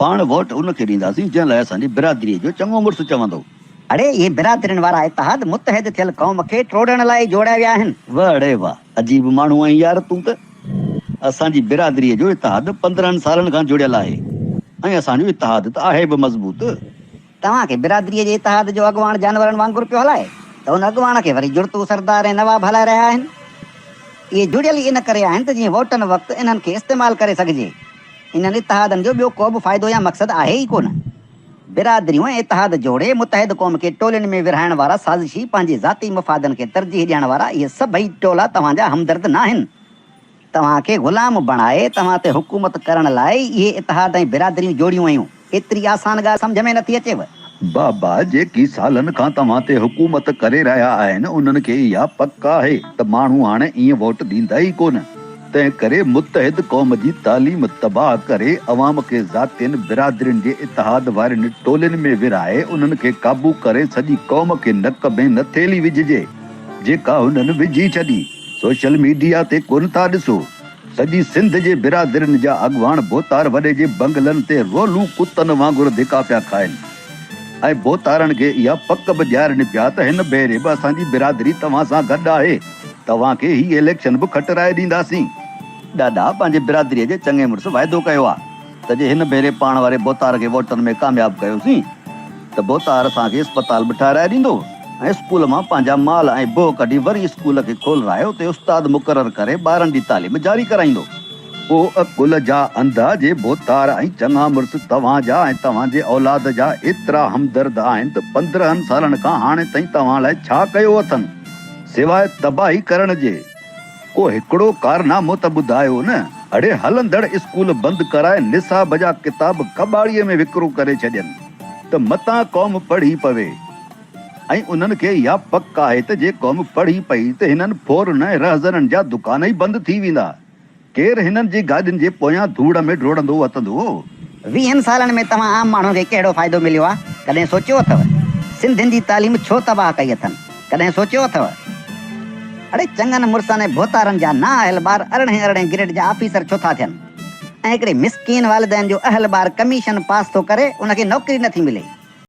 پاڻ ووٽ ان کي ڏينداسين جنهن لاء اسان جي برادريء جو چڱو مڙس چوندو. اڙي اهي برادرين وارا اتحاد متحد ٿيل قوم کي ٽوڙڻ لاء ئي جوڙيا ويا آهن. واه اڙي واه عجيب ماڻهو آهين يار تون ته. اسان جي برادريء جو اتحاد 15 سالن کان جڙيل آهي ۽ اسان جو اتحاد ته آهي به مضبوط. توهان کي برادريء جي اتحاد جو اڳواڻ جانورن وانگر پيو هلائي ته ان اڳواڻ کي وري جڙتو سردار ۽ نواب هلائي رهيا آهن. اهي جڙيل ئي ان ڪري آهن ته جيئن ووٽن وقت انهن کي استعمال ڪري سگهجي. انهن اتحادن جو ٻيو ڪوبه فائدو يا مقصد آهي ئي ڪونه. برادريون ۽ اتحاد جوڙي متحد قوم کي ٽولين ۾ ورهائڻ وارا سازشي پنهنجي ذاتي مفادن کي ترجيح ڏيڻ وارا اهي سڀئي ٽولا توهان جا همدرد ناهن. توهان کي غلام بڻائي توهان تي حڪومت ڪرڻ لاء ئي اهي اتحاد ۽ برادريون جوڙيون ويون. ايتري آسان ڳالهه سمجهه ۾ نٿي اچيو؟ بابا جيڪي سالن کان توهان تي حڪومت ڪري رهيا آهن انهن کي اها پڪ آهي ته ماڻهو هاڻي ائين ووٽ ڏيندا ئي ڪونه تنهن ڪري متحد قوم جي تعليم تباهه ڪري عوام کي ذاتين برادرين جي اتحاد وارين ٽولين ۾ ورهائي انهن کي قابو ڪري سڄي قوم کي نڪ ۾ نٿيلي وجهجي جيڪا هنن وجهي ڇڏي سوشل ميڊيا تي ڪونه ٿا ڏسو سڄي سنڌ جي برادرين جا اڳواڻ ڀوتار وڏي جي بنگلن تي رولو ڪتن وانگر ڌڪا پيا کائن ۽ ڀوتارن کي اها پڪ به ڏيارين پيا ته هن ڀيري به اسان جي برادري توهان سان گڏ آهي، توهان کي هي اليڪشن به کٽرائي ڏينداسين. ڏاڏا پنهنجي برادريء جي چڱي مڙس واعدو ڪيو آ ته جي هن ڀيري پاڻ واري ڀوتار کي ووٽن ۾ ڪامياب ڪيوسين ته ڀوتار اسان کي اسپتال به ٺهرائي ڏيندو ۽ اسڪول مان پنهنجا مال ۽ بوهه ڪڍي وري اسڪول کي کولرائي اتي استاد مقرر ڪري ٻارن جي تعليم جاري ڪرائيندو. او عقل جا انڌا جي ڀوتار ۽ چڱا مڙس توهان جا ۽ توهان جي اولاد جا ايترا همدرد آهن ته 15 سالن کان هاڻي تائين توهان لاء ڇا ڪيو اٿن سواء تباهي ڪرڻ جي. ڪو هڪڙو ڪارنامو ته ٻڌايو نه. اڙي هلندڙ اسڪول بند ڪرائي نصاب جا ڪتاب ڪٻاڙي ۾ وڪرو ڪري ڇڏين ته متان قوم پڙهي پوي ۽ انهن کي اها پڪ آهي ته جي قوم پڙهي پئي ته هنن ڦورن ۽ رهزنن جا دڪان ئي بند ٿي ويندا. ڪير هنن جي گاڏين جي پويان ڌوڙ ۾ ڊوڙندو وتندو. ويهن سالن ۾ توهان عام ماڻهن کي ڪهڙو فائدو مليو آ؟ ڪڏهن سوچيو اٿو؟ سنڌين جي تعليم ڇو تباهه ڪئي اٿن؟ ڪڏهن سوچيو اٿو؟ اڙي چڱن مڙسن ۽ ڀوتارن جا نااهل ٻار ارڙهين ارڙهين گريڊ جا آفيسر ڇو ٿا ٿين؟ ۽ هڪڙي مسڪين والدين جو اهل ٻار ڪميشن پاس ٿو ڪري ان کي نوڪري نٿي ملي.